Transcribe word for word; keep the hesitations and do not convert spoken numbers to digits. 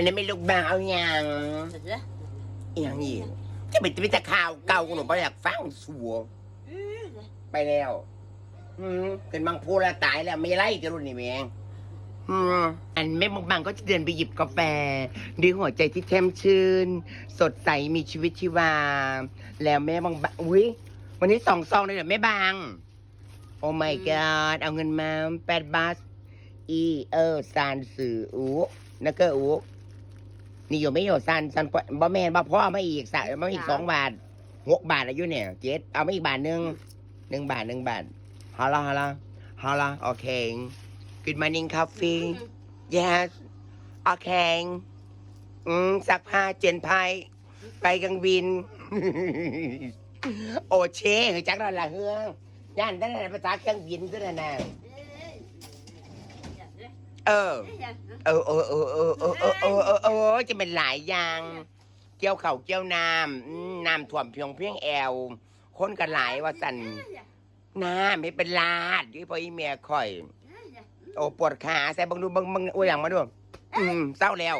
อันนี้ไม่ลูกบ่าวยัง อีหยังอีก จะไปจะไปจะข่าวเก่ากูหนูบ่อยากฟังสัว ไปแล้ว อืมเป็นบางพูดแล้วตายแล้วไม่ไล่จะรุ่นนี่แม่ง อืมอันแม่บางๆก็จะเดินไปหยิบกาแฟ ด้วยหัวใจที่แช่มชื่น สดใสมีชีวิตชีวา แล้วแม่บางๆอุ้ยวันนี้สองซองเลยเหรอแม่บาง Oh my god เอาเงินมาแปดบาท อีเออซานสื่ออูนักเกอร์อูนี่อยู่ไม่อยู่ซานซานบ่แม่นบ่พ่อมาอีกสะมาอีกสองบาทหกบาทอายุเนี่ยเจ็ดเอามาอีกบาทหนึ่งหนึ่งบาทหนึ่งบาท Hello hello hello okay good morning coffee yes okay อืมซักผ้าเจนไพไปกลางวิน โอเชจักนั่นละเฮืองย่านนั่นน่ะภาษาเครื่องบินตัวนั้นน่ะเออ เออเออเออเออเออเออเออเออเออจะเป็นหลายอย่าง เกี่ยวเขาวเกี่ยวน้ำอืมน้ำท่วมเพียงเพียงแอว คนกันหลายว่าสั่นน้ำไม่เป็นลาดอยู่พออีเมียข่อย โอ้ปวดขาใส่เบังดูเบังเบังอ้วยอย่างมาดูอืมเศร้าแล้ว